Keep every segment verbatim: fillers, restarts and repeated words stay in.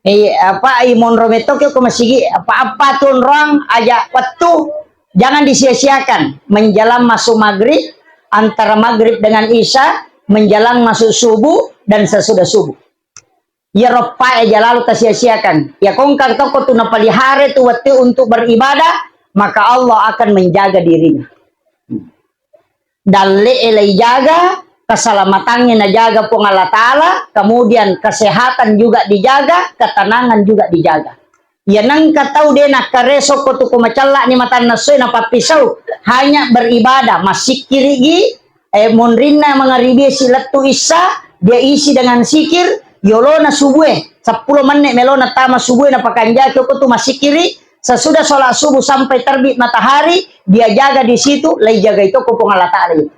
Eh, apa, i monro metto ki ko masigi, apa-apa tu onroang aja wettu, jangan disia-siakan. Menjelang masuk maghrib, antara maghrib dengan isya, menjelang masuk subuh, dan sesudah subuh. Iyaro eppae aja lalo tasia-siakan. Iya kongka toko tu napelihara tu wettu untuk beribadah, maka Allah akan menjaga dirinya. Dalle'e laijaga, keselamatannya najaga Puang Allah Ta'ala, kemudian kesehatan juga dijaga, ketenangan juga dijaga. Iya nengka tau de nakkareso ko tu ko macella'ni matanna essoe napappisau, hanya beribadah, massikkirigi, eh, monrinna mangaribie silettu issa, dia isi dengan sikir, yolona subue, seppulo menit melona tama subue napakanjaki ko tu massikkiri, sesudah sholat subuh sampai terbit matahari, dia jaga di situ, laijagai toko Puang Allah Ta'ala itu.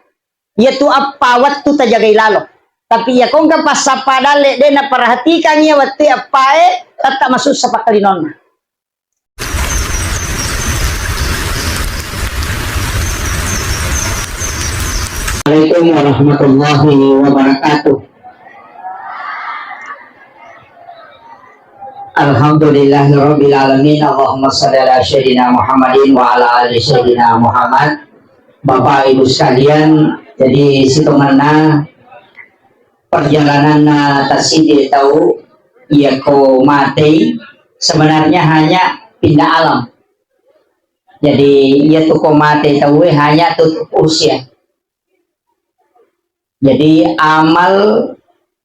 Iya tu appa wettu tajagai lalo. Tapi iya kongka passappa dalle de naperhatikan iya wettu appae, tetap masussa pakkalinonna. Assalamualaikum warahmatullahi wabarakatuh. Alhamdulillahirabbil alamin. Allahumma shalli ala sayyidina Muhammadin wa ala ali sayyidina Muhammad. Bapak Ibu sekalian, jadi sitongenna perjalananna tasidi tau iya ko matei sebenarnya hanya pindah alam. Jadi iya tu ko mate tauwe hanya tutup usia. Jadi amal,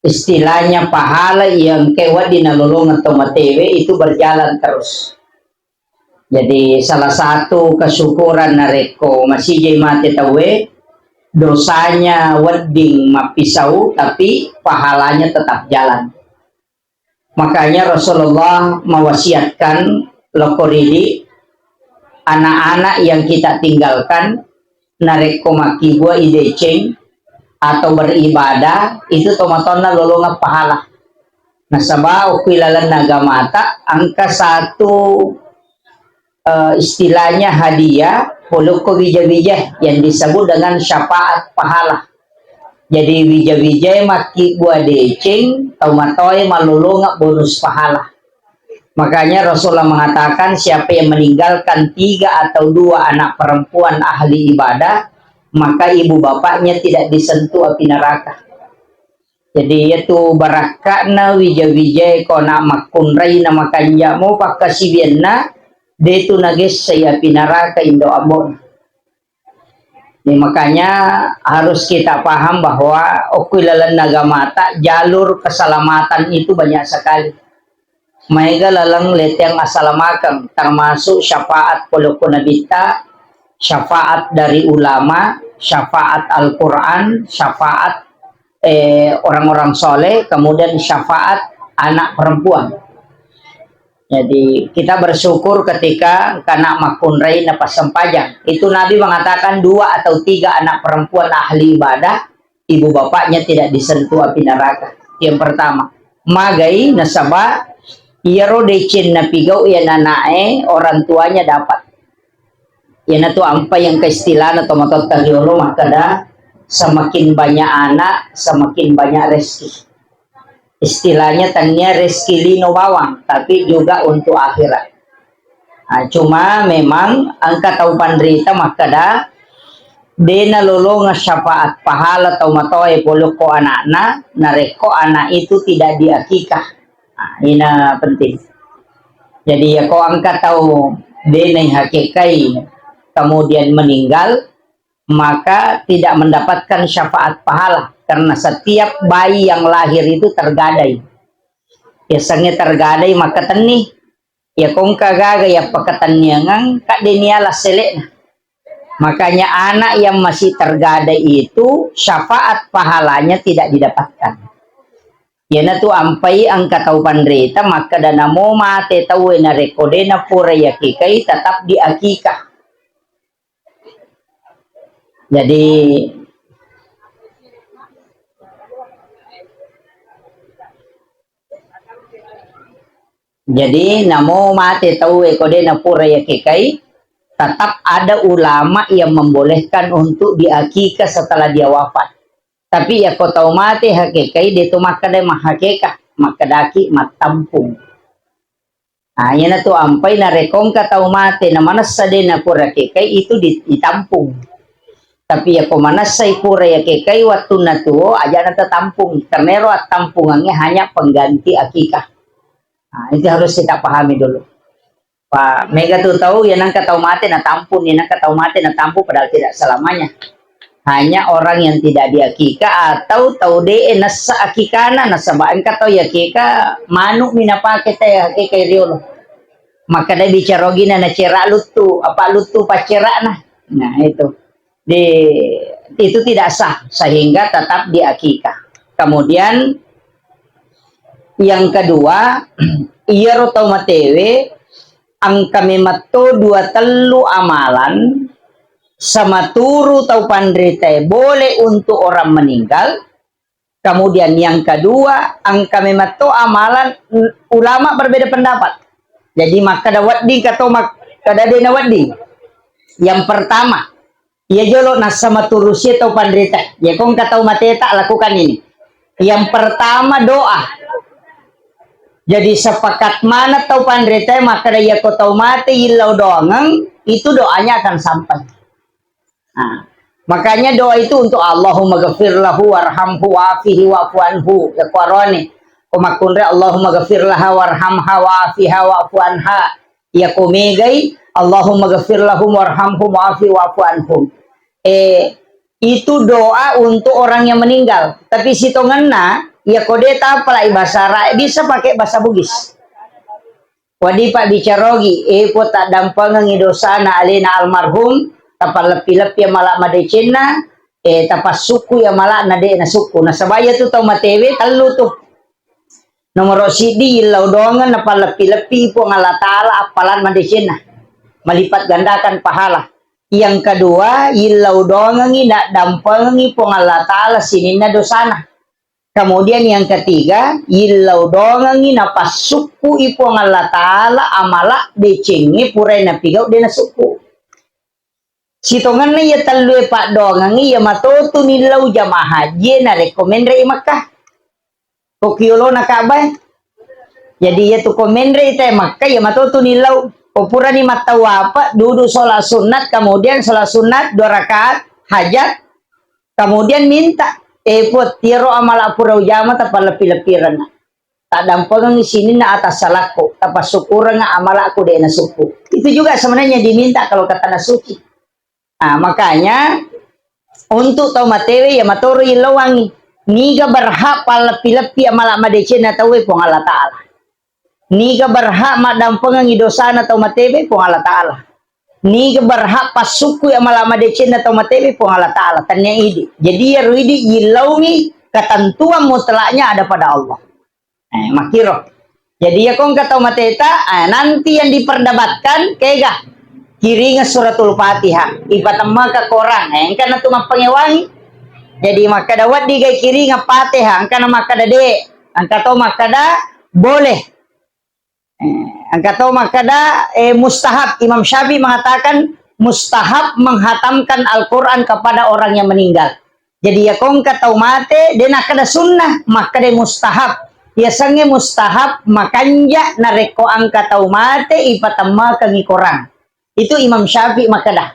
istilahnya pahala yang ke wedding nalolongeng to matewe itu berjalan terus. Jadi salah satu kesyukuran narekko masijai mate tauwe, dosanya wedding mappisau tapi pahalanya tetap jalan. Makanya Rasulullah mewasiatkan lokko ridi anak-anak yang kita tinggalkan, narekko makkibua ideceng atau beribadah, itu tomatonna lolongeng pahala. Nasaba okko ilalenna agamata engka satu eh, istilahnya hadiah, polokko wija-wija yang disebut dengan syafaat pahala. Jadi wija-wijae makkibua deceng, tau matoe malolongeng bonus pahala. Makanya Rasulullah mengatakan siapa yang meninggalkan tiga atau dua anak perempuan ahli ibadah, maka ibu bapaknya tidak disentuh api neraka. Jadi iyatu barakka'na wija-wijae ko na makkunrai na makanja mo pakkasiwianna, detu nagessai api naraka indo ambo'na. Jadi makanya harus kita paham bahwa okko ilalenna agamata jalur keselamatan itu banyak sekali. Maega laleng leteang asalamakeng, termasuk syafaat polokko nabitta, syafaat dari ulama, syafaat Al-Quran, syafaat, eh, orang-orang soleh, kemudian syafaat anak perempuan. Jadi kita bersyukur ketika kana makkunrai napassempajang. Itu Nabi mengatakan dua atau tiga anak perempuan ahli ibadah ibu bapaknya tidak disentuh api neraka. Yang pertama, magai nasaba iyaro deceng napigau iya nanae orang tuanya dapat. Iyanatu ampai engka istilahna tomatoatta riolo makkeda, semakin banyak anak, semakin banyak rezeki. Istilahnya tania rezeki lino bawang, tapi juga untuk akhirat. Nah, cuma memang engka tau panrita makkeda, de nalolongeng syafaat pahala tau matoae polokko anakna, narekko anak itu tidak diakikah. Nah, ina penting. Jadi, yako engka tau de naihakekai, kemudian meninggal, maka tidak mendapatkan syafaat pahala, karena setiap bayi yang lahir itu tergadai. Yasengnge tergadai makkatenni. Iya kongka gaga iya pakatenniangeng, kadde niala sele'na. Makanya anak yang masih tergadai itu syafaat pahalanya tidak didapatkan. Iyanatu ampai engka tau panrita makkeda namo mate tauwe narekko de napura yakikai tetap diakikah. Jadi, jadi namo mate tauwe ko de napura yakikai, tetap ada ulama yang membolehkan untuk diakikah setelah dia wafat. Tapi yako tau mate hakekai, de to makkeda mahakekah, makkedaki mattampung. Nah, iyanatu ampai narekko engka tau mate na manessa de' napura kekai, itu di-, ditampung. Tapi yako manessai pura yakekai wattunna tuo, aja' na tatampung. Karena ero attampungangnge hanya pengganti akikah. Nah, itu harus kita pahami dulu. Pa, mega tu tau, ya nangka tau mate na tampung, ya nangka tau mate na tampung, padahal tidak selamanya. Hanya orang yang tidak diakikah atau tau de'e nessa akikana, nasaba engka tau yakika manu mi napake te akika riolo. Maka dai bicara gina na cera luttu, apa luttu paccerana. Nah, itu. Di, itu tidak sah, sehingga tetap diakikah. Kemudian yang kedua, iyaro tau matewe engka memetto dua tellu amalan sematuru tau panritae boleh untuk orang meninggal. Kemudian yang kedua, engka memetto amalan, mm, ulama berbeda pendapat. Jadi makkeda wedding kato makkeda de' na wedding. Yang pertama, iya jolo nassa maturusi tau panrita. Ya, ko engka tau mateta, lakukan ini. Yang pertama, doa. Jadi sepakat mana tau panrita makkeda yako tau mate illau doangeng, itu doanya akan sampai. Nah, makanya doa itu untuk Allahumma ghafir lahu warhamhu wa'afihi wa'fu anhu. Ya, kuarone. Ko makkunrai Allahumma ghafir laha warhamha wa'afiha wa'fu anha. Ya, ko megai Allahumma ghafir lahum warhamhum wa'afi wa'fu anhum. Eh, itu doa untuk orang yang meninggal. Tapi sitongenna, ya ko de' tapalai bahasa Arab, bisa pakai bahasa Bugis. Wadi pabbicarogi, e Puang, taddampengengi dosana alena almarhum, tapalleppi-leppi amala madecenna, e, tapassukku amala na de' nasukku. Nasaba iya tu tau matewe tellu tu. Nomoro siddi, illau doangeng napalleppi-leppi Puang Allah Ta'ala appalan madecenna. Melipat gandakan pahala. Yang kedua, illau doangengi naddampengengi Puang Allah Ta'ala sininna dosana. Kemudian yang ketiga, illau doangengi napassukkui Puang Allah Ta'ala amala decengnge purai napigau de' nasukku. Sitongenna iya tellue paddoangengnge iya matotu nillau jamaah haji narekko menre'i Makkah. Ko kiolona Ka'bah. Jadi iya tu ko menre'i te Makkah iya matotu nillau. Ko purani mattawafa, dudu sholat sunat, kemudian sholat sunat dua rakaat hajat, kemudian minta, e Puang, tiaro amala pura ujama tapalleppi-leppirenna. Taddampengengngi sininna atassalakku, tapassukkurengnga amalakku de' nasukku. Itu juga sebenarnya diminta kalau ke tanah suci. Nah, makanya untuk tau matewe iya matoro illauangngi. Niga berhak palleppi-leppi amala madecenna tauwe? Puang Allah Ta'ala. Niga berhak maddampengengngi dosana tau matewe? Puang Allah Ta'ala. Niga berhak passukkui amala madecenna tau matewe? Puang Allah Ta'ala. Tennia idi. Jadi iyaro idi yillaungi ketentuan mutlaknya ada pada Allah. Eh, makkiro. Jadi, iya ko engka tau mateta, eh, nanti yang diperdebatkan, kega? Kiringeng suratul Fatihah, ipatemmaka korang, eh, engka natu mappangewangi. Jadi, makkeda wedding gai kiringeng Fatihah, engka na makkeda de', engka to makkeda boleh. Eh, engka to makkeda, eh, mustahab. Imam Syafi'i mengatakan mustahab menghatamkan Al-Quran kepada orang yang meninggal. Jadi, iya ko engka tau mate, de' nakkeda sunnah, makkeda mustahab. Yasengnge mustahab makanja narekko engka tau mate ipatemmakakengngi korang. Itu Imam Syafi'i makkeda.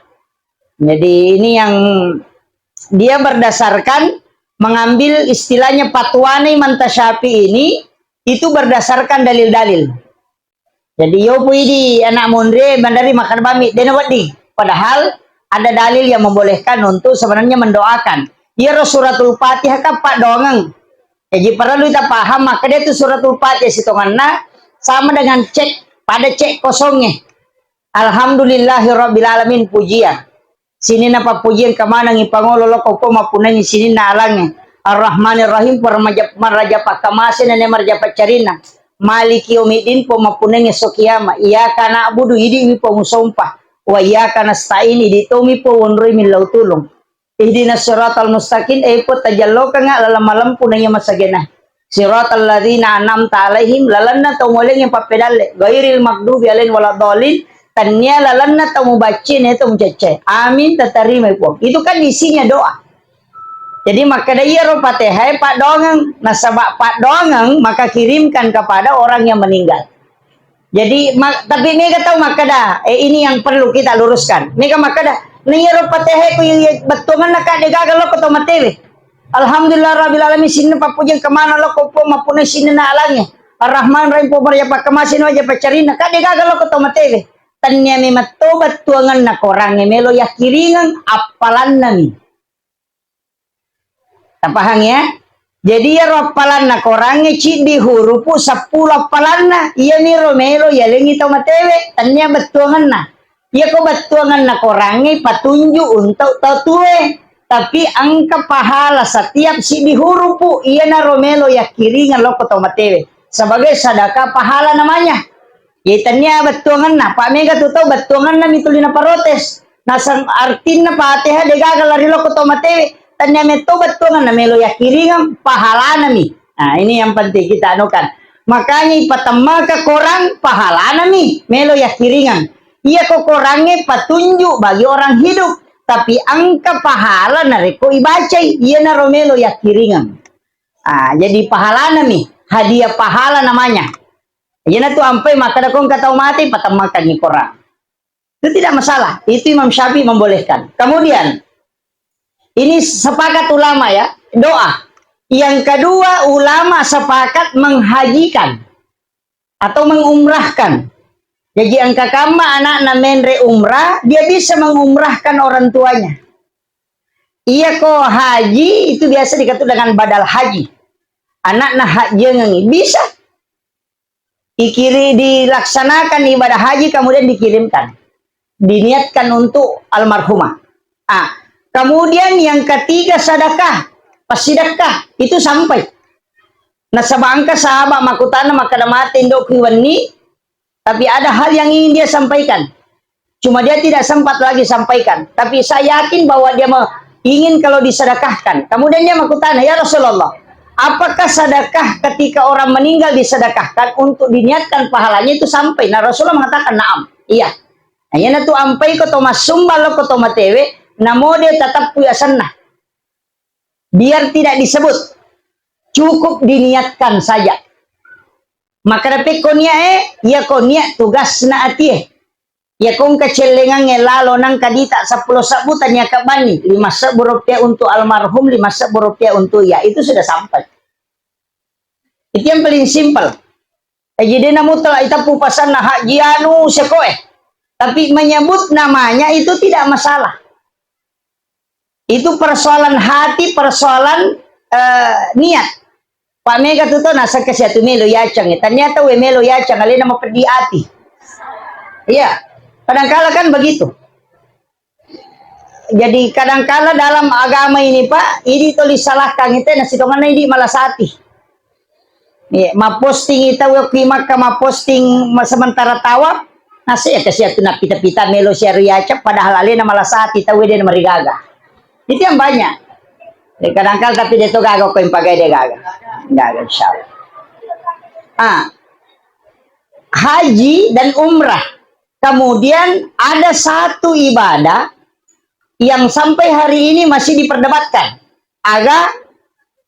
Jadi, ini yang dia berdasarkan mengambil istilahnya fatwana Imam Syafi'i ini, itu berdasarkan dalil-dalil. Jadi, yopu idi anak monri, mandari makan bami, de' nawedding. Padahal ada dalil yang membolehkan untuk sebenarnya mendoakan. Iyaro suratul Fatihah kan paddoangeng. Jadi, perlu kita paham, maka dia itu suratul Fatihah sitonganna sama dengan cek, pada cek kosongnya. Alhamdulillahirabbil alamin, pujian. Sininna pappujiang kamanengngi pangolo lokko, Puang mappunnangngi sininna alangnge. Ar-Rahmanir Rahim, Puang maraja-, maraja pakkamasena, ne maraja paccarinna. Maliki yaumiddin, Puang mappunnangngi esso kiama. Iyyaka na'budu, idi'mi Puang usompa. Wa iyyaka nasta'in, idi' tomi Puang wonroi millau tulung. Ihdinas siratal mustaqim, e Puang tajallokengnga laleng malempu na iya masagena. Siratal ladzina an'amta alaihim, lalenna tau mualengnge pappedalle, ghairil maghdubi alaihim waladdallin, tennia lalenna tau mubacce na tau mucecce. Amin, tatarimai Puang. Itu kan isinya doa. Jadi makkeda iyaro Fatihah e paddoangeng, nasaba paddoangeng maka kirimkan kepada orang yang meninggal. Jadi, ma-, tapi mega tau makkeda, eh, ini yang perlu kita luruskan. Mega makkeda, na iyaro patehe ku iya bettuangenna ka de gaga lokko to matewe. Alhamdulillah rabbil alamin, sininna pappujang kemana lokko Puang mappunna sininna alange. Ar-Rahman Rahim, Puang maraja pakkamase, nawaja paccarina, ka de gaga lokko to matewe. Tennia memetto bettuangenna korangnge melo yakkiringeng, appalannami. Tapahang ya? Jadi iyaro appalanna korangnge ciddi hurupu seppulo appalanna, iyaniro melo yalengi tau matewe, tennia bettuangenna. Iyako bettuangenna korangnge patunju untuk tau tue, tapi engka pahala setiap siddi hurupu, iyanaro melo yakkiringeng lokko tau matewe. Sebagai sedekah pahala namanya. Jadi tennia bettuangenna, pa mega tu tau bettuangenna mi tuli naparotes. Naseng artinna Fatihah de gaga lari lokko to matewe, tennia metto bettuangenna melo yakkiringeng pahalana mi. Nah, ini yang penting kita anukan. Makanya ipatemmaka korang pahalana mi melo yakkiringeng. Iyako korangnge patunjuk bagi orang hidup, tapi engka pahala narekko ibacai, iyanaro melo yakkiringeng. Ah, jadi pahalana mi, hadiah pahala namanya. Iyanatu ampai makkeda ko engka tau mate, patemmakangngi korang. Itu tidak masalah. Itu Imam Syafi'i membolehkan. Kemudian, ini sepakat ulama ya, doa. Yang kedua, ulama sepakat menghajikan atau mengumrahkan. Jadi engka kamma anakna menre umrah, dia bisa mengumrahkan orang tuanya. Iyako haji itu biasa dikatakan dengan badal haji. Anakna hajjengengi. Bisa. Dikiri-, dilaksanakan ibadah haji, kemudian dikirimkan, diniatkan untuk almarhumah. Ah, kemudian yang ketiga sedekah, pasidekah, itu sampai. Nasaba engka sahabat makkutana makkeda, mate indo'ku wenni, tapi ada hal yang ingin dia sampaikan. Cuma dia tidak sempat lagi sampaikan. Tapi saya yakin bahwa dia me-, ingin kalau disedekahkan. Kemudian dia makkutana, "Ya Rasulullah, apakah sedekah ketika orang meninggal disedekahkan untuk diniatkan pahalanya itu sampai?" Nah, Rasulullah mengatakan, "Naam." Iya. Nah, iyanatu ampai ko to massumbang lo ko to matewe, namo dia tetap puya senna. Biar tidak disebut. Cukup diniatkan saja. Makkeda pekko niat e, iyako niat tugasna atie. Iyako engka cellengangnge lalo nangka dita seppulo sebbu tania kebbanni, lima sebbu rupiah untuk almarhum, lima sebbu rupiah untuk iya, itu sudah sampai. Itu yang paling simpel. Eh, jadi namu telah itappu pasanna haji anu sekoe. Tapi menyebut namanya itu tidak masalah. Itu persoalan hati, persoalan, eh, niat. Pak mega tu to naseng kasi atu melo yacang. Ternyata we melo yacang, alena mapeddi ati. Iya, kadangkala kan begitu. Jadi kadangkala dalam agama ini, Pak, ini tuli salahkan itu, nasitonganna ini malasati. Iya, maposting itu, waktu Makkah maposting ma-, sementara tawaf, nasi ya kasi atu napita-pita melo siaru yacang, padahal alena malasati, tahu dia marigaga. Itu yang banyak. Ya, kadangkala tapi dia tu gaga, kau yang pakai dia gaga. Gaga, insya Allah. Ah, haji dan umrah. Kemudian ada satu ibadah yang sampai hari ini masih diperdebatkan. Aga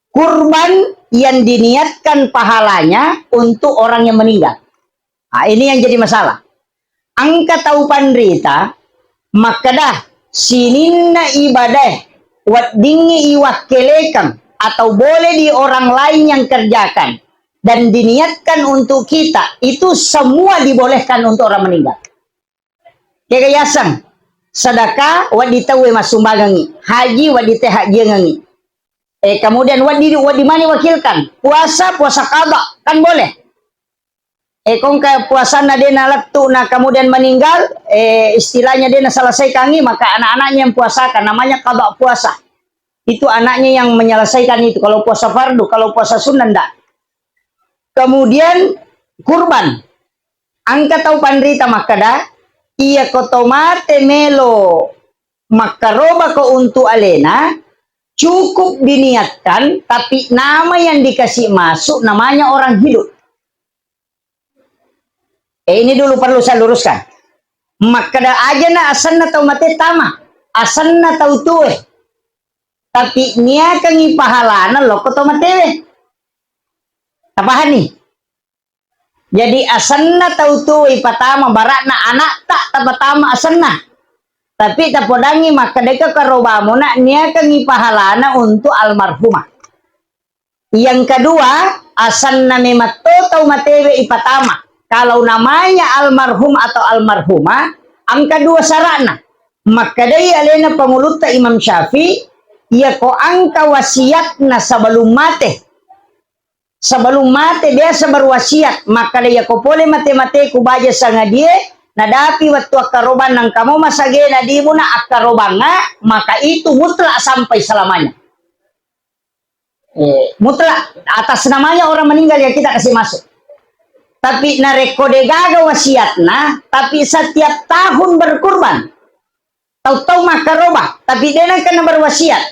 kurban yang diniatkan pahalanya untuk orang yang meninggal. Nah, ini yang jadi masalah. Engka tau panrita makkeda, sininna ibadae weddingngi iwakkelekeng atau boleh di orang lain yang kerjakan dan diniatkan untuk kita, itu semua dibolehkan untuk orang meninggal. Kega yaseng sedekah, wedding tauwe massumbangengngi, haji, wedding te hajjiengengngi. Eh, kemudian wedding, wedding mani wakilkan, puasa, puasa qada, kan boleh. Eh, kongka puasanna de nalettu na kemudian meninggal, eh, istilahnya de naselesaikangngi, maka anak-anaknya yang puasakan, namanya qada puasa. Itu anaknya yang menyelesaikan itu, kalau puasa fardu, kalau puasa sunnah ndak. Kemudian kurban. Engka tau panrita makkeda, iya ko to mate melo makkarobako untu alena, cukup diniatkan, tapi nama yang dikasih masuk namanya orang hidup. Eh, ini dulu perlu saya luruskan. Makkeda ajana asenna tau mate tama, asenna tau tue. Tapi niakangi pahalana lokko tau matewe. Tapahani? Jadi asenna tau tuo ipatama, bara'na ana'ta tapatama asenna. Tapi tapodangngi makkedaka karobamu nak niakangngi pahalana untuk almarhumah. Yang kedua, asenna memang to tau matewe ipatama. Kalau namanya almarhum atau almarhumah, engka dua syaratna. Makkedai alena pangulutta Imam Syafi'i, iyako engka wasiatna sebelum mate. Sebelum mate biasa berwasiat, makkeda, "Iyako pole mate-mateku baja sangadie, nadapi wettu akkarobang nangka mo masagena dimuna akkarobanga, maka itu mutlak sampai selamanya." Eh, mutlak atas namanya orang meninggal yang kita kasih masuk. Tapi narekko degaga wasiatna, tapi setiap tahun berkurban. Tau-tau makkaroba, tapi de nengka naberwasiat.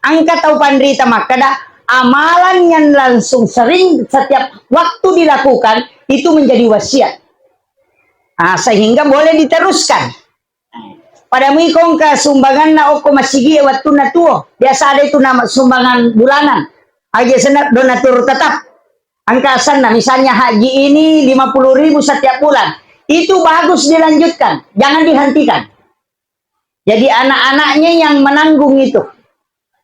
Engka tau panrita makkeda, amalan yang langsung sering setiap waktu dilakukan itu menjadi wasiat. Ah, sehingga boleh diteruskan. Pada mui kongka sumbanganna okko masigi e wettunna tuo. Biasa ada itu nama sumbangan bulanan. Aja senna donatur tetap. Engka asenna, misalnya haji ini lima puluh ribu setiap bulan. Itu bagus dilanjutkan, jangan dihentikan. Jadi anak-anaknya yang menanggung itu.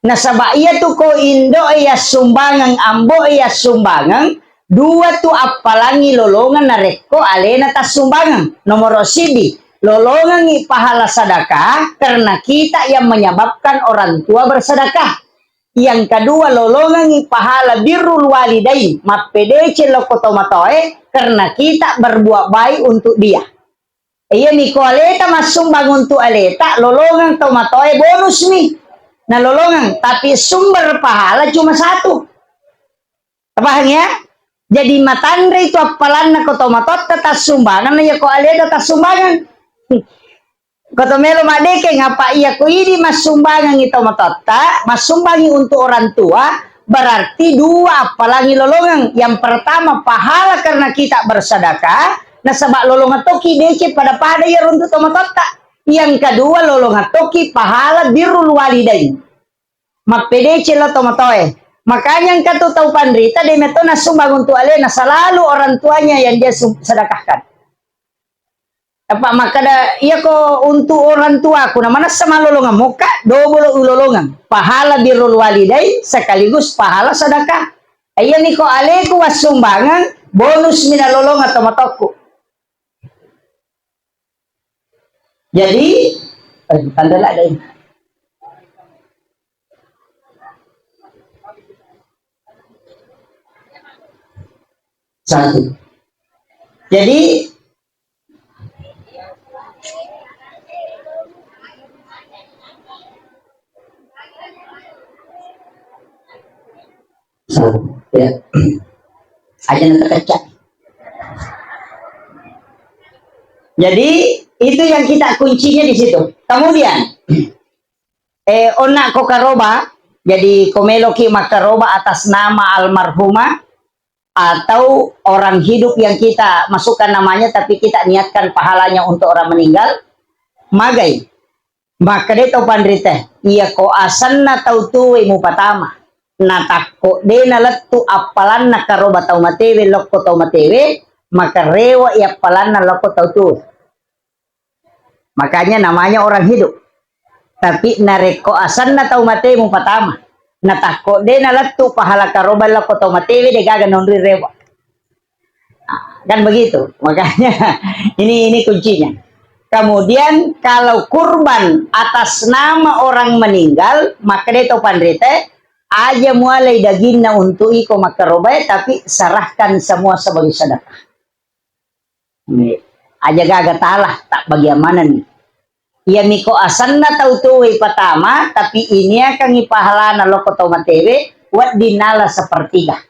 Nasaba iyatu ko indo'e yassumbangeng, ambo'e yassumbangeng, dua tu appalangi lolongeng narekko alena tassumbangeng. Nomoro sidi, lolongengi pahala sedekah karena kita yang menyebabkan orang tua bersedekah. Yang kedua, lolongengi pahala birrul walidain, mappedeceng lokko tomatoae karena kita berbuat baik untuk dia. Iyami ko aleta massumbang untuk aleta, lolongeng tomatoae bonus mi. Nalolongeng, tapi sumber pahala cuma satu. Paham ya? Jadi matanre itu appalanna ko tomatoatta tassumbangeng, na iya ko aleta tassumbangeng. Ko to melo maddekeng, apa iya ko idi massumbangengi tomatoatta, massumbangi untuk orang tua, berarti dua appalangi lolongeng. Yang pertama, pahala karena kita bersedekah, nasaba lolongeng tokki deceng pada-pada iyaro untuk tomatoatta. Yang kedua, lolongeng tokki pahala birrul walidain. Mappedeceng lo tomatoae. Makanya engka tu tau panrita de metto nassumbang untuk alena, selalu orang tuanya yang dia sum-, sedekahkan. Apa makkeda, "Iyako untuk orang tuaku na manessa malolongeng mokka, dobolo ulolongeng. Pahala birrul walidain sekaligus pahala sedekah." Iyami ko aleku wassumbangeng, bonus mi nalolongeng tomatoakku. Jadi, eh, tanda ada ini. Satu. Jadi, ya. Aja nanti kecak. Jadi, itu yang kita kuncinya di situ. Kemudian, eh, onna ko karoba, jadi ko meloki makkaroba atas nama almarhumah, atau orang hidup yang kita masukkan namanya, tapi kita niatkan pahalanya untuk orang meninggal, magai. Makkeda tau panrita, iyako asenna tau tuwe mupatama, natakko de nalettu appalanna karoba tau matewe lokko tau matewe, maka rewe i appalanna lokko tau tuwe. Makanya namanya orang hidup. Tapi narekko asenna tau mate mupatama, natakko de nalettu pahala karoba lokko tau matewe, de gaga naonri rewa. Ah, kan begitu. Makanya ini, ini kuncinya. Kemudian kalau kurban atas nama orang meninggal, maka de tau panrita, aja mualai daginna untuk iko makkarobae, tapi serahkan semua sebagai sedekah. Aja gaga talah, tak bagian mana nih? Iya miko asenna tau tuwe patama, tapi iniakangi pahalana lokko tau matewe, wedding nala sepertiga.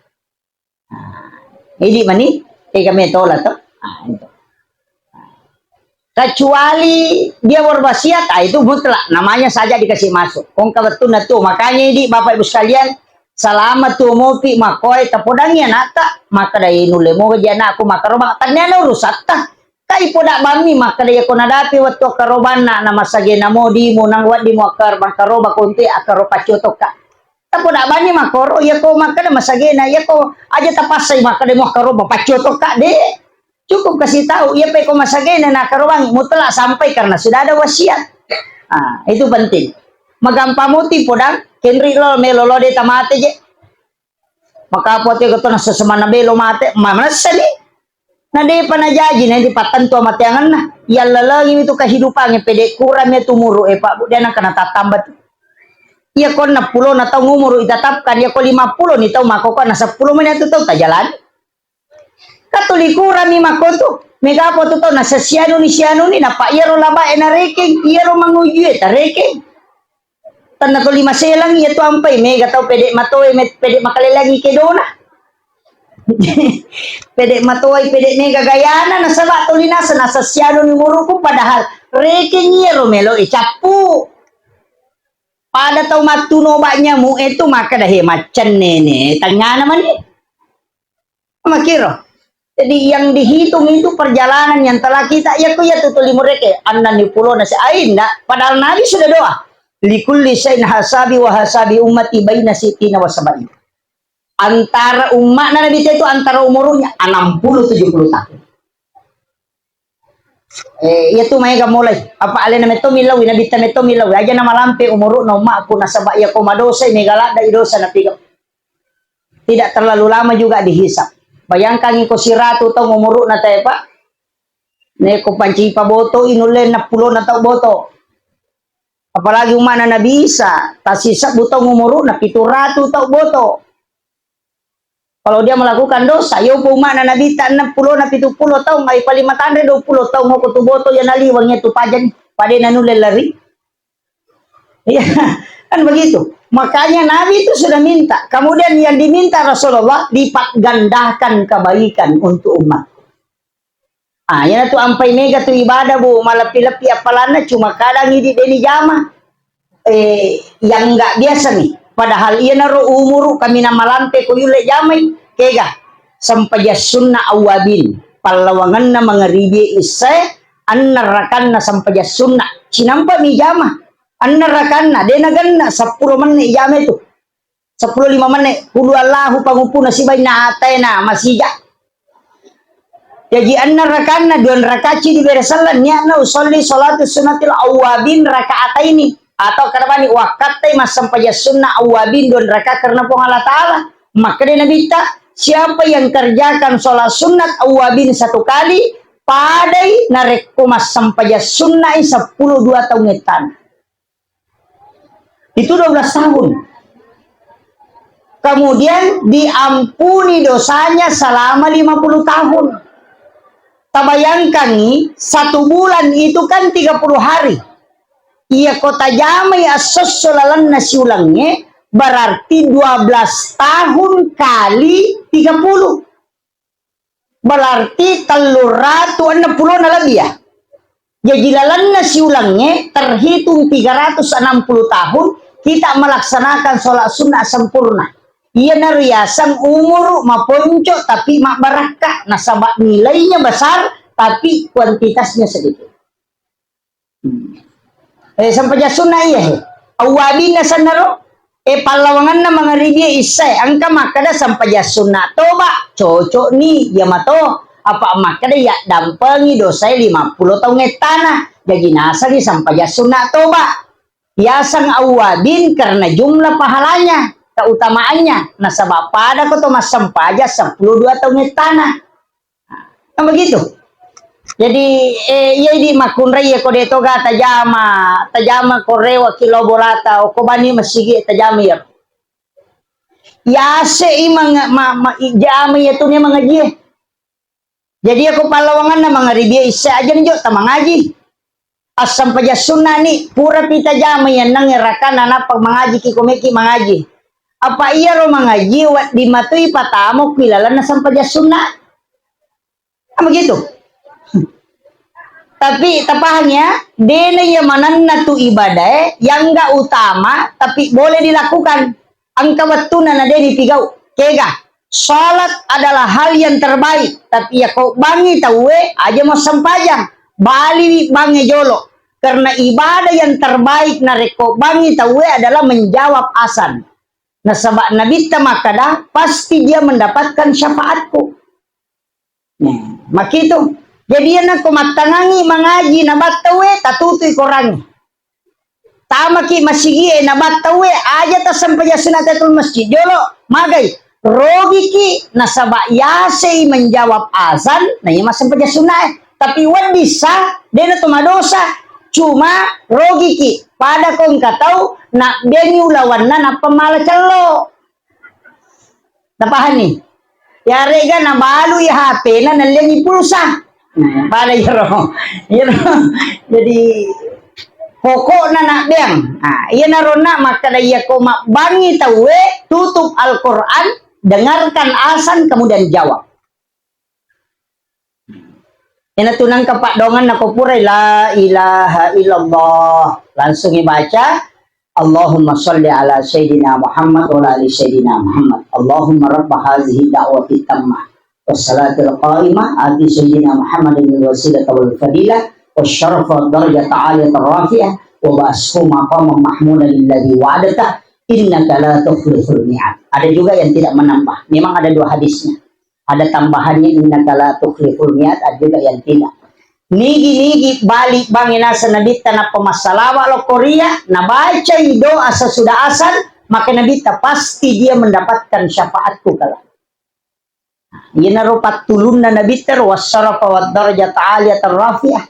Nah, idi mani, tega metola to? Ah, itu. Kecuali dia berwasiat, ah, itu mutlak, namanya saja dikasih masuk. Kongka wettunna tu, makanya idi Bapak Ibu sekalian, selama tu mopi makoe tapodangi anakta, maka dai nulle moga ji anakku makkaroba, tanniana urusatta. Kai poda bammi makkeda, iyako nadapi wettu akkarobanna, namasagena mo dimu, nang wedding mo akkar-, makkaroba kontu akkaro paccotokka. Tapoda bammi makkoro, iyako makkeda masagena, iyako aja tapassai makkeda mo akkaroba paccotokka, de. Cukup kasih tahu, iya pe ko masagena nakarobangi, mutlak sampai karena sudah ada wasiat. Ah, itu penting. Magampang muti podang, kenri lo melo lo de tamate je. Maka apa te ko tona sesemana belo mate, ma-, manessa ni. Na depa najaji, na dipattentu amateangenna. Yallalengi itu kehidupan, pede kurang itu umuru, eh, Pak, Bu, dia nang kena tatamba tu. Iya ko enam puluh na taung umuru itatapkan, iya ko lima puluh ni taung makkokkoe na seppulo meni tu taung tajalani. Katuli kurami makko tu. Mega apa tu tau nasessianuni sianuni, napa iyaro labae narekeng, iyaro mangujue tarekeng. Tenna tuli maselang iya tu ampai, mega tau pede matoe, me-, pede makalelangi kedona. Pede matoe, pede mega gayana, nasaba tuli nasa, nasessianuni umuruku, padahal rekeng iyaro melo icappu. Pada tau mattuno obat nyamuk itu maka dahe maccennene tangngana mani. Makiro. Jadi yang dihitung itu perjalanan yang telah kita, ya ku ya tutu limureke, annan ni pulona si, ai, ndak. Padahal Nabi sudah doa. Likulli syai'in hasabi wa hasabi ummati baina sittina wa sab'in. Antara umatna Nabi itu antara umurnya enam puluh tujuh puluh tahun. Eh, iya tu maega mulai. Apa alena metto millaui, Nabitta metto millaui. Aja namalampe umuru'na ummakku, nasaba iya ko madosai, mega ladda i dosa napigau. Tidak terlalu lama juga dihisab. Bayangkan iko siratu taung umuru'na tae, Pak. Neko panci paboto i nulle enam puluh na tau boto. Apalagi ummana Nabi Isa, tasisebbu taung umuru'na pitu ratu tau boto. Kalau dia melakukan dosa, yopo ummana Nabitta enam puluh na pitu puluh taung, ai paling matanre dua puluh taung, oko tu boto iya naliweng iya tu pajani, pada nanulle lari. Iya, kan begitu. Makanya Nabi itu sudah minta. Kemudian yang diminta Rasulullah, lipat gandakan kebaikan untuk umat. Ah, iyanatu ampai mega tu ibadah, Bu, maleppi-leppi appalanna, cuma kadang idi deni jama. Eh, yang nggak biasa nih. Padahal iyanaro umuru kaminang malampe ko yulle jamai, kega. Sempajang sunna awwabin, pallawangenna mangaribi issae, anna rakanna sempajang sunna. Cinampa mi jama. Anna rakanna, de nagenna, seppulo menit jama itu. Seppulo lima menit, qul huwallahu panguppuna sibawa inna a'taina masija. Jaji anna rakanna, dua rakaat ci dibere selleng, niatna usolli sholatu sunnatil awwabin rakaataini. Atau kadabani wakkattai massempajang sunna awwabin dua rakaat karena Puang Allah Ta'ala. Makkeda Nabitta, siapa yang kerjakan sholat sunat awwabin satu kali, padai narekko massempajang sunnai seppulo dua taung ettana. Itu dua belas tahun. Kemudian diampuni dosanya selama lima puluh tahun. Tabayangkan nih, satu bulan itu kan tiga puluh hari. Iya ko tajamai assosso lalenna siulengnge, berarti dua belas tahun kali tiga puluh. Berarti telluratu enneng pulona lebbi, ya. Jaji lalenna siulengnge terhitung tiga ratus enam puluh tahun kita melaksanakan sholat sunnah sempurna. Iyanaro yaseng umuru maponco tapi mabbarakka, nasaba nilainya besar tapi kuantitasnya sedikit. Eh, sempajang sunna iya, he. Awwabinna sennaro, eh, pallawangenna mangaribi issae, engka makkeda sempajang sunna toba, cocok ni, iya mato. Apa makkeda yaddampengi dosae lima puluh taung ettana, jaji nasengi sempajang sunna toba. Yaseng awwabin karena jumlah pahalanya, keutamaannya, nasaba pada ko to massempajang seppulo dua taung ettana. Kan begitu. Jadi, eh, iya idi makkunrai iya ko de toga tajama, tajama ko rewa ki lao bolata, ko bani masigi tajama iya. Yase i mang-, ma-, ma-, i jama iya tu ni mangaji. Jadi iya ko pallawanganna mangaribi isya aja njo tamangaji. Assempajang sunna ni, pura pi tajama yenneng rakana nappa mangaji ki komeki mangaji. Apa iyaro mangaji wedding matoi patamo ki lalenna sempajang sunna. Kan begitu? Tapi tapahang ya, dena iya manenna tu ibadae yang enggak utama tapi boleh dilakukan. Engka wettunna na de nipigau. Kega, salat adalah hal yang terbaik, tapi iya ko bangi tauwe aja mau sempajang, baliwi bangi jolo. Karena ibadah yang terbaik narekko bangi tauwe adalah menjawab azan. Nasaba Nabitta makkada, pasti dia mendapatkan syafaatku. Nah, makitu. Jadi, iyana ko mattangangi mangaji nabattauwe, tatutui korangnge. Tamaki masigie nabattauwe, aja tassempajang sunna tahiyatul masjid jolo, magai. Rogiki nasaba yasei menjawab azan, na iya massempajang sunnae. Tapi wedding sah, dena to madosa. Cuma rogiki, pada ko engka tau nabbengi ulawanna nappa mala cello. Tapahanni? Yarega nabalui H P-na, nalliangi pulsa. Nah, pada iyaro. Iyaro. Jadi, pokokna nabbeang. Nah, iyanaro na makkeda, iyako mabbangi tauwe, tutup Al-Quran, dengarkan azan, kemudian jawab. Iyanatu nengka paddoangenna ko purai la ilaha illallah, langsungi baca, Allahumma salli ala Sayyidina Muhammad wa ala ali Sayyidina Muhammad. Allahumma rabba hazihi da'wati tammah, wassalatil qa'imah, ati Sayyidina Muhammadin al wasilata wal fadilah, wasyarafa darajata aliyata rafi'ah, wa ba'ashu maqamah mahmudan alladhi wa'adtah, innaka la tukhliful mi'ad. Ada juga yang tidak menambah. Memang ada dua hadisnya. Ada tambahannya, innaka la tukhliful mi'ad, ada juga yang tidak. Nigi-nigi bali bangi naseng Nabitta nappa massalawa lo Korea, nabacai doa sesudah asar, maka Nabitta pasti dia mendapatkan syafaatku kala. Iyanaro pattulunna Nabitta ro, wassarafa wad darajata aliyatan rafi'ah.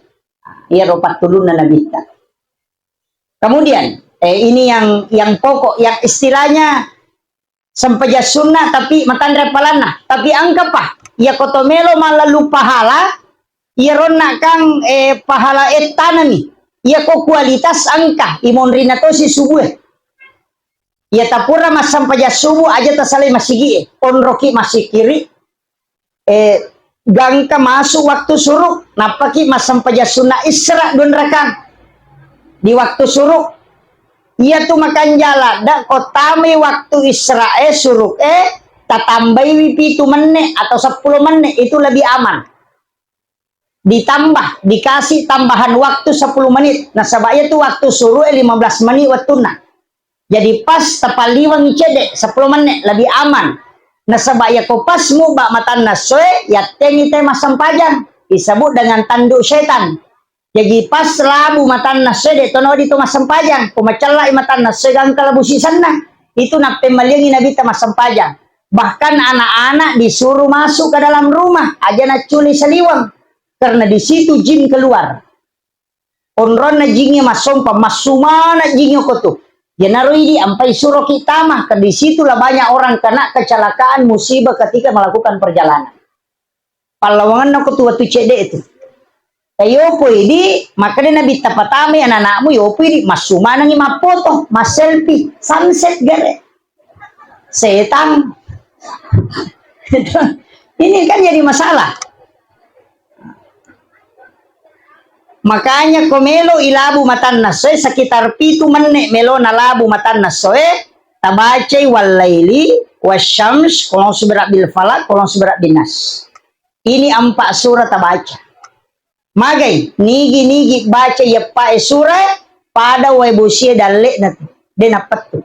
Iyaro pattulunna Nabitta. Kemudian, eh, ini yang yang pokok, yang istilahnya sempajang sunna tapi matanre palanna. Tapi engkapa? Iya ko to melo mallalu pahala, iya ronna kang, eh, pahala ettanami. Iya ko kualitas engka, imonrina tosi subue. Iya tapura massempajang subuh aja tasalai masigie. Onroki masikiri, eh, gangka masuk waktu suruk, nappaki massempajang sunna Isra dua rakang. Di waktu suruk, iya tu makanjala, da ko tamai waktu Isra e, suruk e, tatambaiwi pitu menne atau sepuluh menne, itu lebih aman. Ditambah, dikasih tambahan waktu sepuluh menit. Nasaba iya tu waktu suruk e lima belas menit waktunna. Jadi pas tapalliwengi cedde sepuluh menit, lebih aman. Nasaba iya ko pas mubba matanna essoe, yattengi te massempajang. Disebut dengan tanduk setan. Jaji pas labu matanna essoe, de tono di to massempajang. Ko macellai matanna essoe, gangka labu sisenna. Itu nappemmaliangi Nabitta massempajang. Bahkan anak-anak disuruh masuk ke dalam rumah, aja nacculi saliweng. Karena di situ jin keluar. Onronna jingnge massompa, massumana jingnge ko tu. Iyanaro idi ampai suroki tama, ke di situlah banyak orang kena kecelakaan, musibah ketika melakukan perjalanan. Pallawangenna ko tu wettu cedde tu. Yopoi di, makkeda Nabitta, patamai anak-anakmu, yopoi di, massumanangi mappoto, masselfie, sunset gare. Setang. Ini kan jadi masalah. Makanya ko melo ilabu matanna essoe, sekitar pitu menne melo nalabu matanna essoe, tabacai wallaili, wasyams, qul a'udzu birabbil falaq, qul a'udzu birabbin nas. Ini empat surah tabaca. Magai, nigi-nigi baca iyeppae surah, pada wae bosie dalle'na tu, de nappettu.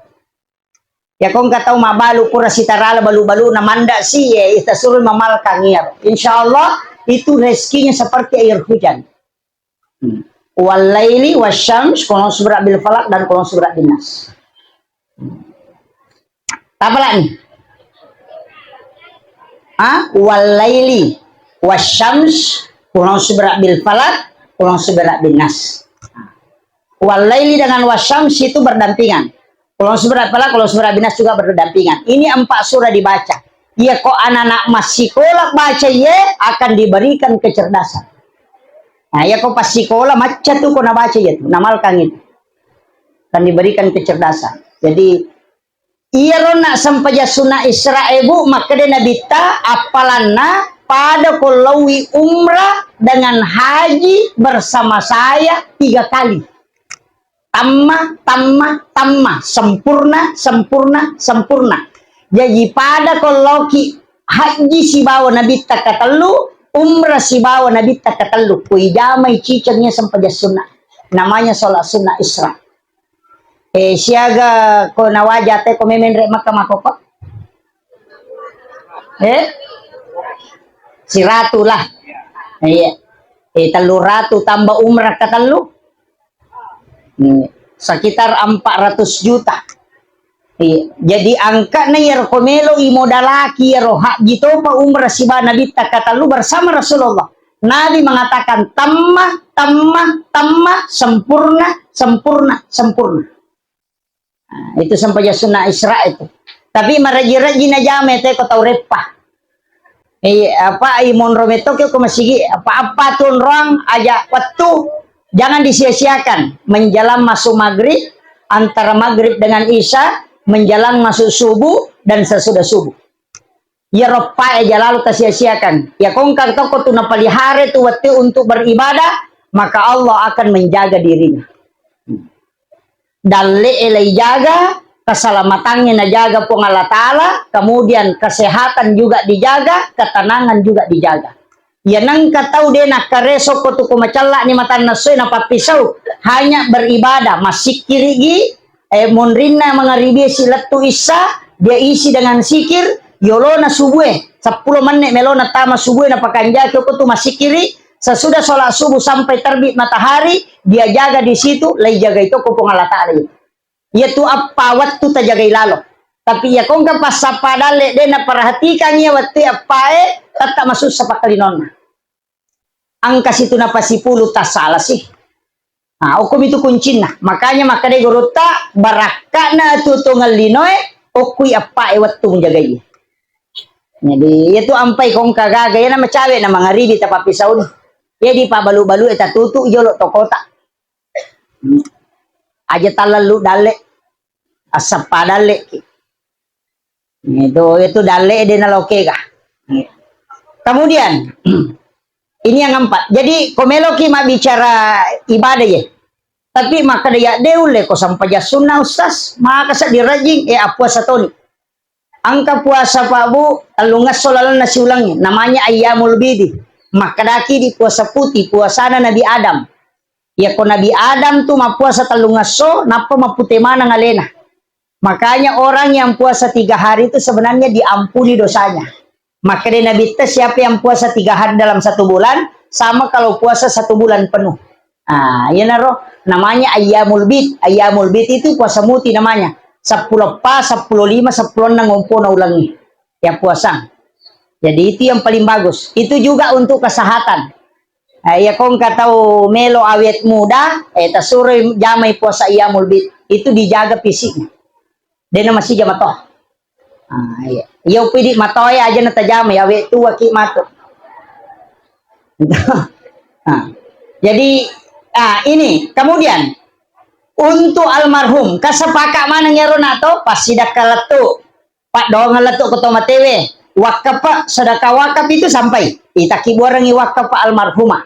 Iya ko engka tau mabbalu pura sitarala balu-baluna manda si, eh, tasuro mamalkang iyaro. Insya Allah itu rezekinya seperti air hujan. Hmm. Wallaili wasyams, qul a'udzu birabbil falaq, dan qul a'udzu birabbin nas. Hmm. Tapalani. Ah, wallaili wasyams, qul a'udzu birabbil falaq, qul a'udzu birabbin nas. Wallaili dengan wasyams itu berdampingan. Qul a'udzu birabbil falaq, qul a'udzu birabbin nas juga berdampingan. Ini empat surah dibaca. Iya ko anak-anak massikola baca iye akan diberikan kecerdasan. Nah, iya ko passikola macca tu ko nabaca iye tu, namalkang itu. Akan diberikan kecerdasan. Jadi, iyaro na sempajang sunna Isra e, Bu, makkeda Nabitta, appalanna pada ko laowi umrah dengan haji bersama saya tiga kali. Tamma, tamma, tamma, sempurna, sempurna, sempurna. Jaji pada ko laoki haji sibawa Nabitta katellu, umrah sibawa Nabitta katellu. Ko ijamai ciceng iya sempajang sunna. Namanya sholat sunnah Isra. Eh, siaga ko nawaja te ko memenre Makkah makkoko? Eh? Siratu lah. Iya. Eh, telluratu tambah umrah katellu. Hmm, sekitar empat ratus juta. Iya. Jadi angka'na iyaro ko melo i modalaki iyaro haji topa umrah siba Nabitta katellu bersama Rasulullah. Nabi mengatakan, "Tamma, tamma, tamma, sempurna, sempurna, sempurna." Nah, itu sempajang sunnah Isra itu. Tapi maraji-raji najama itu ko tau reppa. Eh, apa, i monro metto ke ko masigi, apa-apa tu onroang aja waktu, jangan disia-siakan. Menjelang masuk maghrib, antara maghrib dengan isya, menjelang masuk subuh, dan sesudah subuh. Iyaro eppae aja lalo tasia-siakan. Iya ko engka tokko tu napelihara tu wettu untuk beribadah, maka Allah akan menjaga dirinya. Dalle'e laijaga, keselamatannya najaga Puang Allah Ta'ala, kemudian kesehatan juga dijaga, ketenangan juga dijaga. Iya nengka tau de nakkareso ko tu ko macella'ni matanna essoe napappisau, hanya beribadah, massikkirigi, eh, monrinna mangaribi silettu issa, dia isi dengan sikir, yolona subue, seppulo menit melona tama subue napakanjaki ko tu massikkiri, sesudah sholat subuh sampai terbit matahari, dia jaga di situ, laijagai to ko Puang Allah Ta'ala. Iyatu eppa wettu tajagai lalo. Tapi iya ko engka passappa dalle de naperhatikan iya wettu eppae, tetta masussa pakkalinonna. Engka situ napasipulu tassala sih. Nah, okkomi tu kuncinna. Makanya makkeda gurutta, barakka'na tu tongeng linoe, okkui eppae wettu menjagai. Jadi, iya tu ampai ko engka gaga, iya na macawe na mangaribi tapappisauni. Iya di pabalu-balu e tatutu jolo tokota. Aja tallallu dalle. Assappa dalle ki. Itu, itu dalle de nalokega. Kemudian, ini yang keempat. Jadi, ko meloki mabbicara ibadah ya. Tapi makkeda ya de ulle ko sampajang sunnah, Ustaz. Maka sa dirajing, eh, appuasa toni. Engka puasa Pak Bu, tellungesso lalenna siulengnge, namanya ayyamul bidi. Makkedaki di puasa putih, puasana Nabi Adam. Iya ko Nabi Adam tu mappuasa tellungesso, nappa mappute maneng alena. Makanya orang yang puasa tiga hari itu sebenarnya diampuni dosanya. Makkeda Nabitta, siapa yang puasa tiga hari dalam satu bulan, sama kalau puasa satu bulan penuh. Ah, iyanaro namanya ayyamul bid. Ayyamul bid itu puasa muti namanya. Seppulo pa, seppulo lima, seppulo enneng ompona ulengngi. Ya puasa. Jadi itu yang paling bagus. Itu juga untuk kesehatan. Eh, iya ko engka tau melo awet muda, eh, tasuroi jamai puasa ayyamul bid. Itu dijaga fisiknya. Dena masija mato. Ah, iya. Iya upidi matoe aja natajamai, awet tuaki mato. Ah. Jadi, ah, ini kemudian untuk almarhum, kasepaka maneng iyaro nato, passidakka lettu, paddoangeng lettu ko to matewe, wakaf, sedekah wakaf itu sampai, itaki buarengi wakaf almarhumah.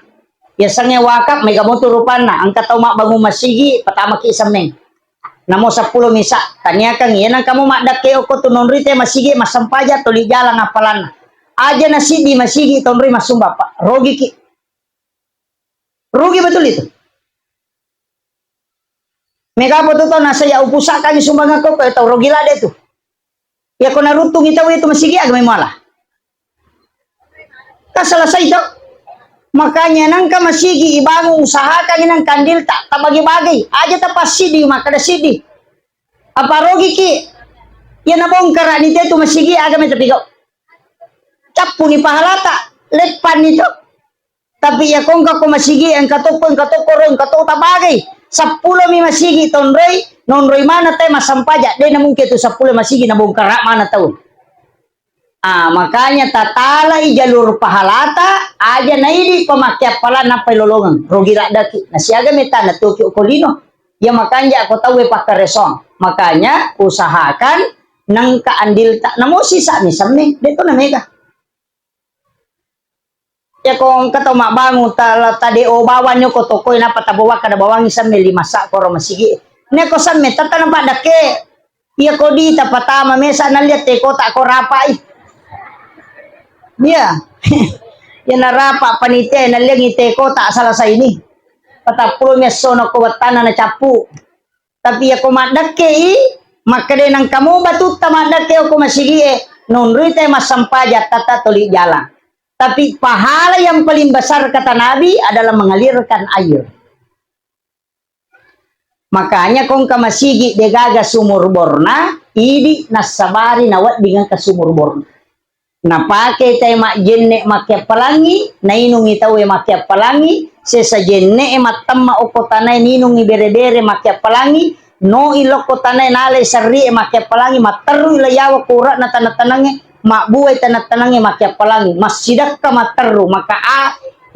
Biasanya wakaf mega motu rupanna, engka tau mabbangung masigi, patamaki semmeng. Namo seppulo misa, taniakang iya nang kamu maddakke okko tu nonrite masigi, massempaja toli jalang appalanna. Aja na siddi masigi tonroi massumba, Pak. Rogiki. Rugi betul itu. Mega apa tu tau nasa ya upusa kami sumbangakko ko tau rogi lade tu. Ya ko naruttungi tau itu masigi aga mai muala. Kan selesai to. Makanya nangka masigi ibangun, usahakan nang kandil tak tabagi-bagi. Aja tapasidi makkeda sidi. Apa rogi ki? Ya nabongkara ni tetu masigi aga mai tapigau. Cappuni pahalata, leppanni to. Tapi iya ko engka ko masigi, engka tokko, engka tokko ro, engka to tabagai. Seppulo mi masigi tonroi, nonroi mana te massampaja. De na mungkin tu seppulo masigi nabongkara mana tau. Ah, makanya tatalai jalur pahalata, aja naidi pemakai appalan nappai lolongeng. Rogi laddaki. Nasiaga meta na toki okolino. Ya makanja ko tauwe pakkaresong. Makanya usahakan nengka andil tak namo sisa mi semme. De to na mega. Iya ko engka tau mabbangung ta-, tadeo bawang ko tokoi nappa tabawakka da bawangi semme lima sa koro masigi. Neko semme tata napaddakke. Iya ko di tapatama mesa nalliang te kota ko rapai. Iya. Iya narapa panitia nalliangi te kota salah saini. Patappulo mi essono ko wattana nacappu. Tapi iya ko maddakke i, makkeda nang kamu batutta maddakke ko masigi e, nonroi te massampaja tata toli jalan. Tapi pahala yang paling besar kata Nabi adalah mengalirkan air. Makanya kongka masigi degaga sumur borna, idi nassabari nawedding engka sumur borna. Napake tae majjenne makkeappalangi, nainungi taue makkeappalangi, sesa jenne e mattemma okko tanae ninungi bere-bere makkeappalangi, noi lokko tanae nalai serri e makkeappalangi, matterrui la yawa kura'na taneng-tanengnge, mabbuai taneng-tanengnge makkeappalangi, massidekka matterru, maka a,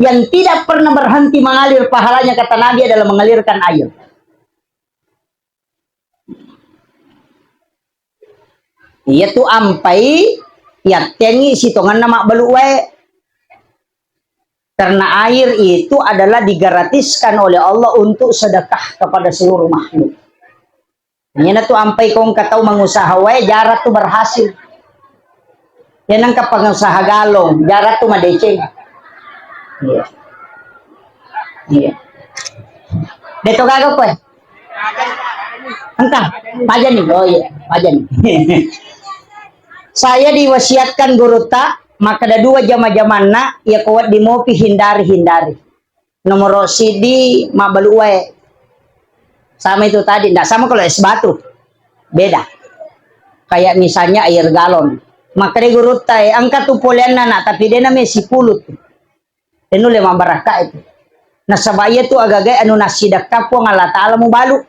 yang tidak pernah berhenti mengalir pahalanya kata Nabi adalah mengalirkan air. Iyatu ampai yattengngi sitongenna mabbalu wae. Karena air itu adalah digratiskan oleh Allah untuk sedekah kepada seluruh makhluk. Iyana tu ampai kongka tau mangusaha wae, jarang tu berhasil. Iyana engka pengusaha galong, jarang tu madeceng. Iya. Iya. Deto gaga koe. Engka, pajani. Oh iya, pajani. Saya diwasiatkan gurutta, makkeda dua jama-jamanna, iya ko wedding mopi hindari-hindari. Nomoro siddi, mabbalu wae. Sama itu tadi, ndak sama kalau es batu. Beda. Kayak misalnya air galon. Makkeda gurutta, eh, engka tu poleanna, Nak, tapi dena me sipulu tu. Denulle mabbarakka itu. Nasaba iya tu agaga anu nassidekka Puang Allah Taala mubalu.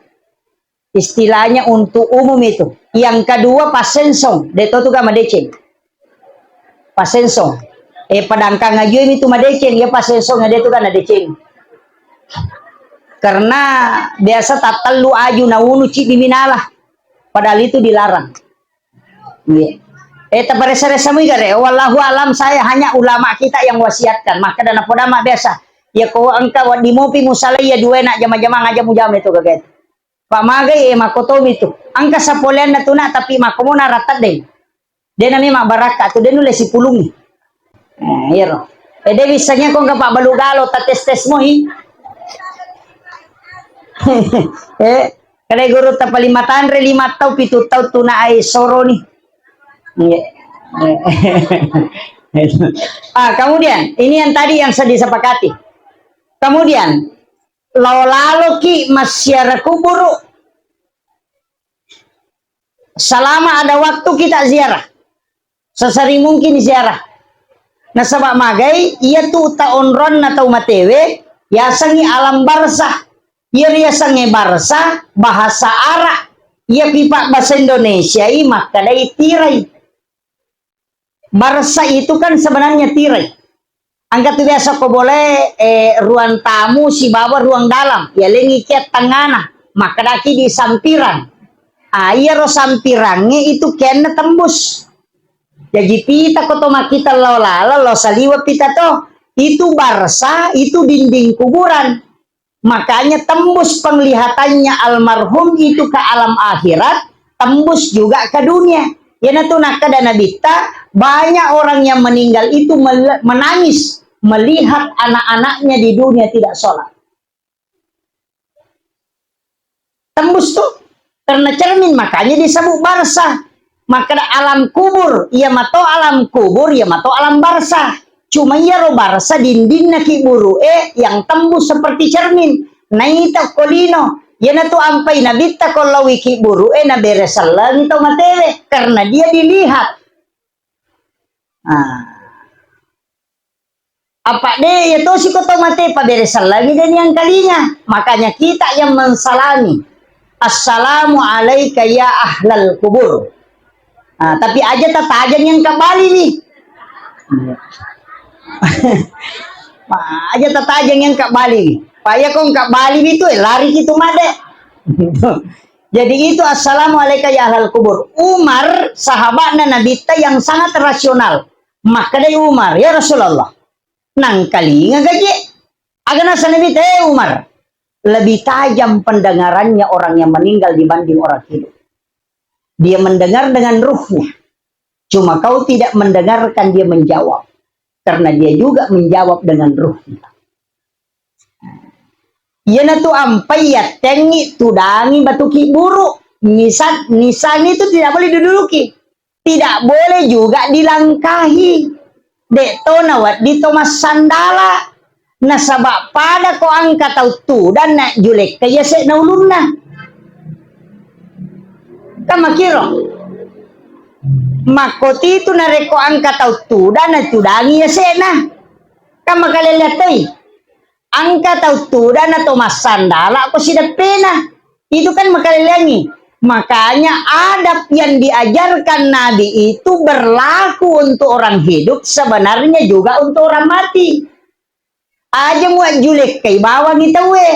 Istilahnya untuk umum itu. Yang kedua, passensong. De to tu ga madeceng. Passensong. Eh, padangkang ajue mi tu madeceng, ya passensong de tu ga nadeceng. Karena biasa tattellu aju naunu cibbi minala. Padahal itu dilarang. Iya. Eh, taparessa-ressa mui gare. Wallahu alam, saya hanya ulama kita yang wasiatkan. Makkeda napodama biasa. Ya ko engka wedding mopi musalai ya dua nak jama-jama ngaja mujama itu gaga. Pak magai, eh, makotomi tu. Engka sapoleanna tu nak, tapi makomona ratta deng. Dena memang barakka tu, de nulle sipulungi. Eh, iyaro. Eh, de wissengnge ko engka pabbalu galo, ta tes-tes mohi. Eh, kada guru ta paling matanre lima tau, pitu tau tuna ai soroni. Iya. Ah, kemudian, ini yang tadi yang saya disepakati. Kemudian, lao laloki massiara kuburu. Selama ada waktu kita ziarah. Sesering mungkin ziarah. Nasaba magai, iya tu ta onronna tau matewe, yasengi alam barzah. Iya riasengnge barzah, bahasa Arab. Iya pipa bahasa Indonesia i makkedai tirai. Barzah itu kan sebenarnya tirai. Engka tu biasa ko bolae, eh, ruang tamu sibawa ruang dalam. Yalengi kia tengngana. Makkedaki di sampirang. Ah, iyaro sampirangnge itu kianna tembus. Jaji pita ko to makkita lao laleng, lao saliweng pita to. Itu barzah, itu dinding kuburan. Makanya tembus penglihatannya almarhum itu ke alam akhirat, tembus juga ke dunia. Iyanatu nakkeda Nabitta, banyak orang yang meninggal itu mel-, menangis melihat anak-anaknya di dunia tidak sholat. Tembus tuh. Karena cermin, makanya disebut barzah. Makkeda alam kubur, iya mato alam kubur, iya mato alam barzah. Cuma iyaro barzah dindinna kiburu e yang tembus seperti cermin. Naita ko lino, iyanatu ampai Nabitta ko laowi kiburu e nabere sellengi to matewe, karena dia dilihat. Nah. Apa de, iya tosi ko tau mate, pabere salami de niangkalinga. Makanya kita yang mensalami, "Assalamu alaika ya ahlal kubur." Ah, tapi aja tatajang yang kabali ni. Aja tatajang yang kabali ni. Pak ya kong kabali ni tu, eh, lari gitu made. Jadi itu, "Assalamu alaika ya ahlal kubur." Umar, sahabatnya Nabi ta yang sangat rasional. Makkedai Umar, "Ya Rasulullah, nangkalinga gaje." Aga naseng Nabi, "Eh Umar, lebih tajam pendengarannya orang yang meninggal dibanding orang hidup. Dia mendengar dengan ruhnya. Cuma kau tidak mendengarkan dia menjawab. Karena dia juga menjawab dengan ruhnya." Iyanatu ampai yattengngi tudangi batu kiburu. Nisan, nisan itu tidak boleh diduduki. Tidak boleh juga dilangkahi. Dek to nawedding to massandala. Nasaba pada ko engka tau tudang na julekka yase'na ulunna. Kan makiro. Makkotitu narekko engka tau tudang na tudangi yase'na. Kan makalelleang toi. Engka tau tudang na to massandala ko sideppena. Itu kan makalelleangi. Makanya adab yang diajarkan Nabi itu berlaku untuk orang hidup, sebenarnya juga untuk orang mati. Aja muajjulekkai bawangi tauwe.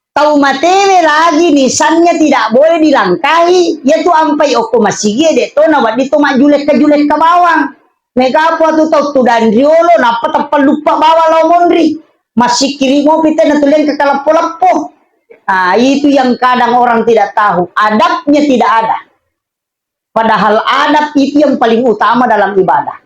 Tau matewe lagi nisannya tidak boleh dilangkahi, yatu ampai okko masigie dek to nawedding to majjulekka-julekka bawang. Mega apa tu tau tudang riolo, nappa teppalluppa bawang lao monri. Massikkiri mopi tena tuleng ke kaleppo-leppo. Ah, itu yang kadang orang tidak tahu. Adabnya tidak ada. Padahal adab itu yang paling utama dalam ibadah.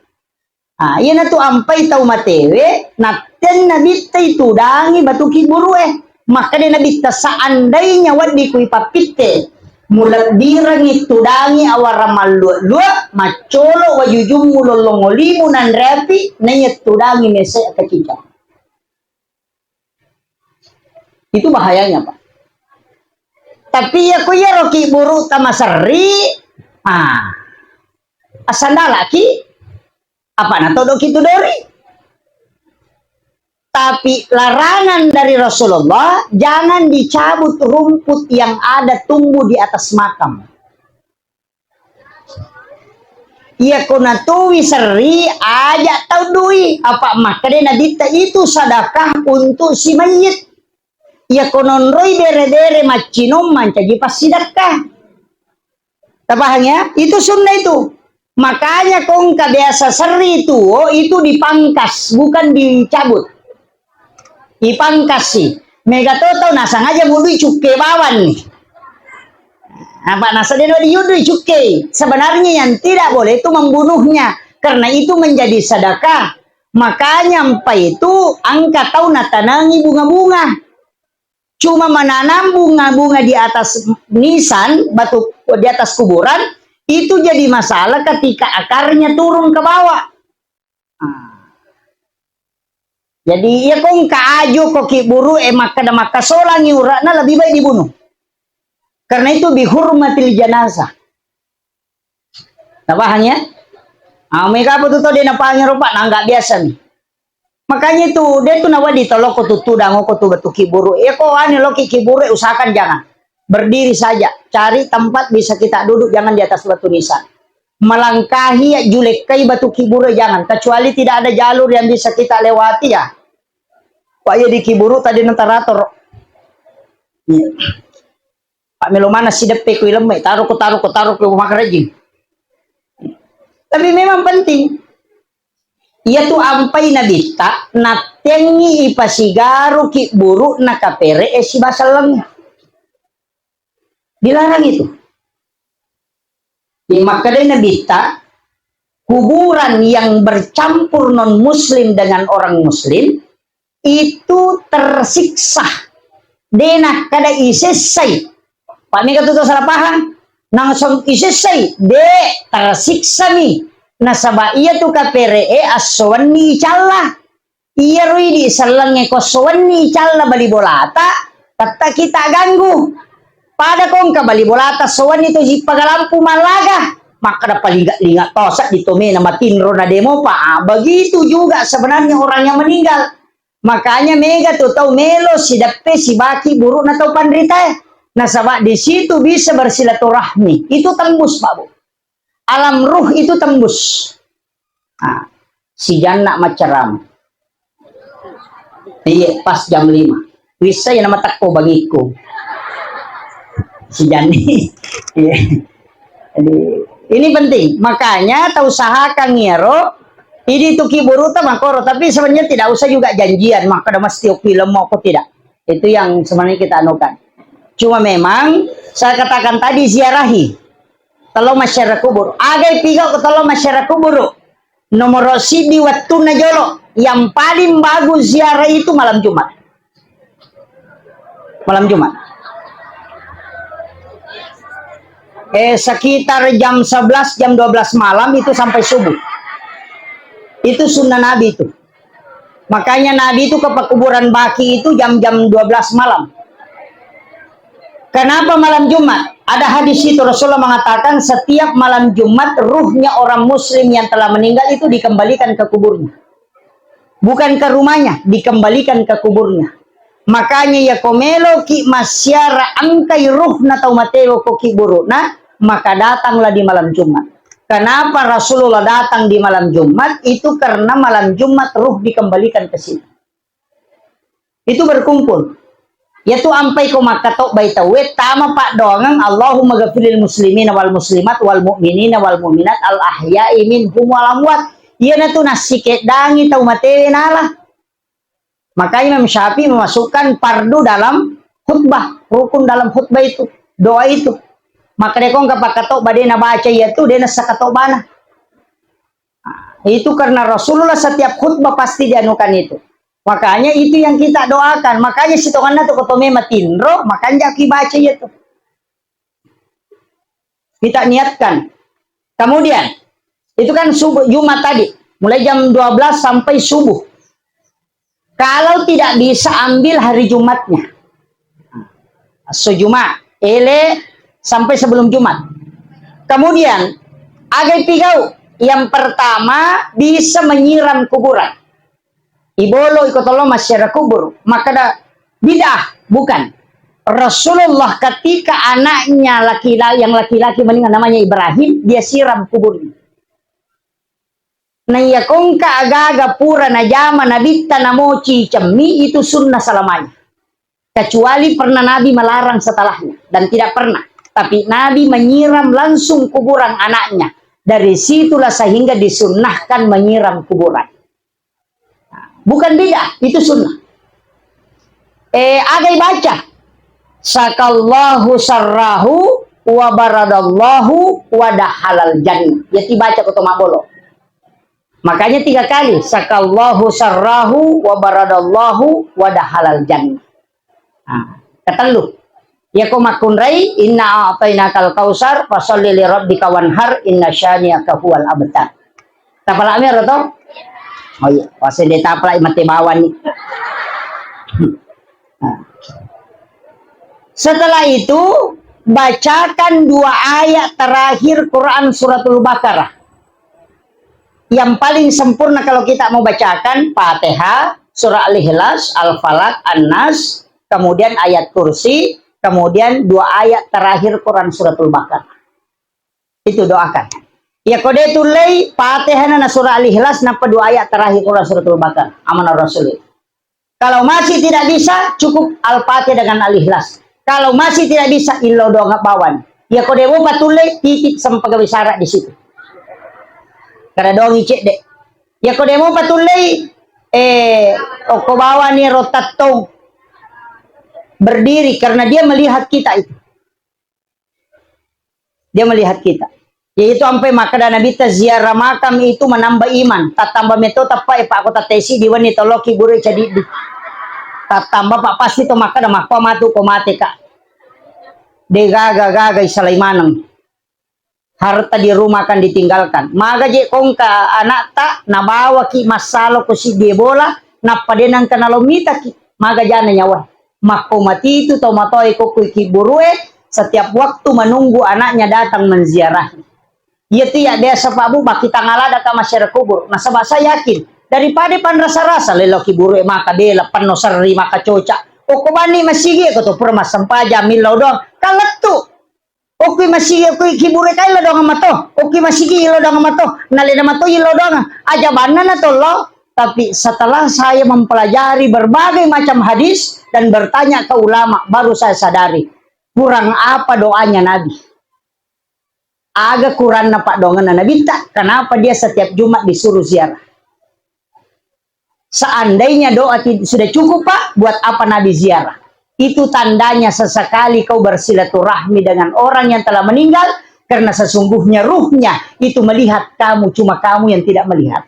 Ah, iyanatu ampai tau matewe, natteng Nabitta itudangi batu kibburu'e. Makkeda Nabitta, seandainya wedding kui pappitte, mulebbirangi tudangi awarang mallua-lua, maccolo wajujummu lollong olimu nanre api, naiya tudangi mese' kacicang. Itu bahayanya, Pak. Tapi iya ko iyaro kibburu tamaserri, ah, assandalaki, apa na todo ki tudori. Tapi larangan dari Rasulullah, jangan dicabut rumput yang ada tumbuh di atas makam. Iya ko natui serri, aja tau dui. Apa makkeda Nabitta itu sedekah untuk si mayit. Iya ko nonroi bere-bere maccinong mancaji passidekka. Tapahang ya? Itu sunnah itu. Makanya ko engka biasa serri tuo itu dipangkas, bukan dicabut. Ipangkassi. Mega to tau nasengaja mudui cukke bawang ni. Apa nasadeno diudui cukke? Sebenarnya yang tidak boleh itu membunuhnya, karena itu menjadi sedekah. Makanya empa itu engka tau natanangi bunga-bunga. Cuma menanam bunga-bunga di atas nisan, batu di atas kuburan, itu jadi masalah ketika akarnya turun ke bawah. Ah. Jadi, iya ko engka ajo ko kibburu e makkeda makkasolangi ura'na, lebih baik dibunuh. Karena itu bihurmatil janazah. Tapahang ya? Ah, mega apa tu tau de napahang ero, Pak? Nah, nggak biasa nih. Makanya itu, de tu nawedding toloko tu tudang ko tu batu kibburu. Iya ko anu loki kibburu, usahakan jangan. Berdiri saja, cari tempat bisa kita duduk, jangan di atas batu nisan. Melangkahi ya julekkai batu kibburu, jangan. Kecuali tidak ada jalur yang bisa kita lewati ya. Pak ya di kibburu tadi nentarator. Iya. Pak melo mana sideppe ku ilemme, taro ko, taro ko, taro ko makarejing. Tapi memang penting. Iya tu ampai Nabitta, nattengi ipasigaru kibburu na kapere e sibaselleng. Dilarang itu. Di makkedai Nabitta, kuburan yang bercampur non muslim dengan orang muslim itu tersiksa. De nakkeda isessai. Pak mega tu salah paham. Nangsung isessai, de tersiksa mi. Nasaba iya tu kapere e assowenni icalla. Iyaro idi sellengnge ko sowenni calla bali bolata, tette kita ganggu. Pada ko engka bali bolata sowenni to jippa galampu mallaga, makkeda palinga-linga to seddi to mena matinro na demo pa. Ah, begitu juga sebenarnya orang yang meninggal. Makanya mega tu tau melo sideppe sibaki burukna tau panritae. Nasaba di situ bisa bersilaturahmi. Itu tembus, Pak Bu. Alam ruh itu tembus. Nah, si Janna maccarama. Iya, pas jam lima. Wissai nama tekko bangiku. Si Janni. Iya. Jadi, ini penting. Makanya tau usahakan iyaro, idi tu kibburu ta makoro, tapi sebenarnya tidak usah juga janjian, makkeda mesti oki lemo ko tidak. Itu yang sebenarnya kita anukan. Cuma memang saya katakan tadi, ziarahi. Telo masyarakat kubur. Agai piga ko telo masyarakat kubur. Nomor sidi wettunna jolo. Yang paling bagus ziarah itu malam Jumat. Malam Jumat. Eh, sekitar jam sebelas, jam dua belas malam itu sampai subuh. Itu sunnah Nabi itu. Makanya Nabi itu ke pekuburan Baqi itu jam-jam dua belas malam. Kenapa malam Jumat? Ada hadis itu, Rasulullah mengatakan setiap malam Jumat ruhnya orang muslim yang telah meninggal itu dikembalikan ke kuburnya. Bukan ke rumahnya, dikembalikan ke kuburnya. Makanya iya ko meloki massiara engkai ruhna tau mateo ko kiburu'na, maka datanglah di malam Jumat. Kenapa Rasulullah datang di malam Jumat? Itu karena malam Jumat ruh dikembalikan ke sini. Itu berkumpul. Yaitu ampai ko makkatobbai tauwe, tama paddoangeng, Allahumma ghafiril muslimina wal muslimat wal mu'minina wal mu'minat al ahya'i minhum wal amwat. Iyanatu nassikeddangi tau matewe nala. Maka Imam Syafi'i memasukkan fardu dalam khutbah, rukun dalam khutbah itu, doa itu. Maka de ko engka pakkatobba de nabaca iyatu, de nassakatobana. Itu karena Rasulullah setiap khutbah pasti dianukan itu. Makanya itu yang kita doakan. Makanya sitonganna tu ko to mema tinro, makanja ki baca iyatu. Kita niatkan. Kemudian, itu kan subuh Jumat tadi, mulai jam dua belas sampai subuh. Kalau tidak bisa, ambil hari Jumatnya. Esso Juma, ele sampai sebelum Jumat. Kemudian, agai pigau, yang pertama bisa menyiram kuburan. Ibolo iko tollo massiara kubur, makkeda bid'ah, bukan. Rasulullah ketika anaknya laki-laki, yang laki-laki meninggal namanya Ibrahim, dia siram kuburnya. Na iya ko engka aga-aga pura najama nabitta namoci cemmi, itu sunnah selamanya. Kecuali pernah Nabi melarang setelahnya, dan tidak pernah. Tapi Nabi menyiram langsung kuburan anaknya. Dari situlah sehingga disunnahkan menyiram kuburan. Bukan bid'ah, itu sunnah. Eh, agai baca, "Sakallahu sarrahu wa baradallahu wa dahalal jannah." Ya, ti baca ko to mabbolo. Makanya tiga kali, "Sakallahu sarrahu wa baradallahu wa dahalal jannah." Ah, ketellu. Iya ko makkunrai, "Inna a'tainakal kautsar, fasalli li rabbika wanhar, inna syani'aka huwal abtar." Tapalak mero to? Oh iya, waseng de tapalak mate bawang ni. Nah. Setelah itu, bacakan dua ayat terakhir Quran Suratul Baqarah. Yang paling sempurna kalau kita mau bacakan Fatihah, surah Al-Ikhlas, Al-Falaq, An-Nas, kemudian ayat kursi, kemudian dua ayat terakhir Quran Suratul Baqarah. Itu doakan. Ya, ko de tullei, Fatihah na surah Al-Ikhlas, nappa dua ayat terakhir Quran Suratul Baqarah. Amanah Rasul. Kalau masih tidak bisa, cukup Al-Fatihah dengan Al-Ikhlas. Kalau masih tidak bisa, illau doang bawang. Ya, ko de mopa tullei, titip sama pegawai sara di situ. Kada doang icek de. Ya, ko de mopa tullei, eh, okko bawang ni rotattong berdiri karena dia melihat kita itu. Dia melihat kita. Yaitu ampai makkeda Nabitta, ziarah makam itu menambah iman. Tattamba meto tappa e, Pak, ko tattesi di wenni tolloki buru cadiddi. Tattamba, Pak, pasti to makkeda, makko matu ko mate, Kak. De gaga-gaga isalai maneng. Harta di rumah akan ditinggalkan. Maga je kongka anakta, nabawaki massalo ko siddi bola, nappa de nengka nalo mitaki. Maga jana nyawa. Makko matitu tau matoa ko kui kiburue, setiap waktu menunggu anaknya datang menziarahi. Iya tiya biasa Pak Bu, baki tangala data masyarakat kubur. Nasaba saya yakin, daripada panrasa-rasa lelo kiburue maka bela penno serri maka coca. Okko bani masigi ko to pura massempajang millau doang. Kalettu. Okki masigi, okki kibure kai lo doang mato. Okki masigi lo doang mato. Nalena mato lo doang. Aja banna na tollo. Tapi setelah saya mempelajari berbagai macam hadis dan bertanya ke ulama, baru saya sadari kurang apa doanya Nabi. Aga kuranna paddoangenna Nabitta, kenapa dia setiap Jumat disuruh ziarah? Seandainya doa tid-, sudah cukup, Pak, buat apa Nabi ziarah? Itu tandanya sesekali kau bersilaturahmi dengan orang yang telah meninggal, karena sesungguhnya ruhnya itu melihat kamu, cuma kamu yang tidak melihat.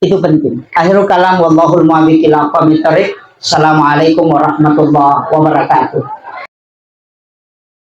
Itu penting. Akhirul kalam, wallahul muwaffiq ila aqwamit thariq. Assalamualaikum warahmatullahi wabarakatuh.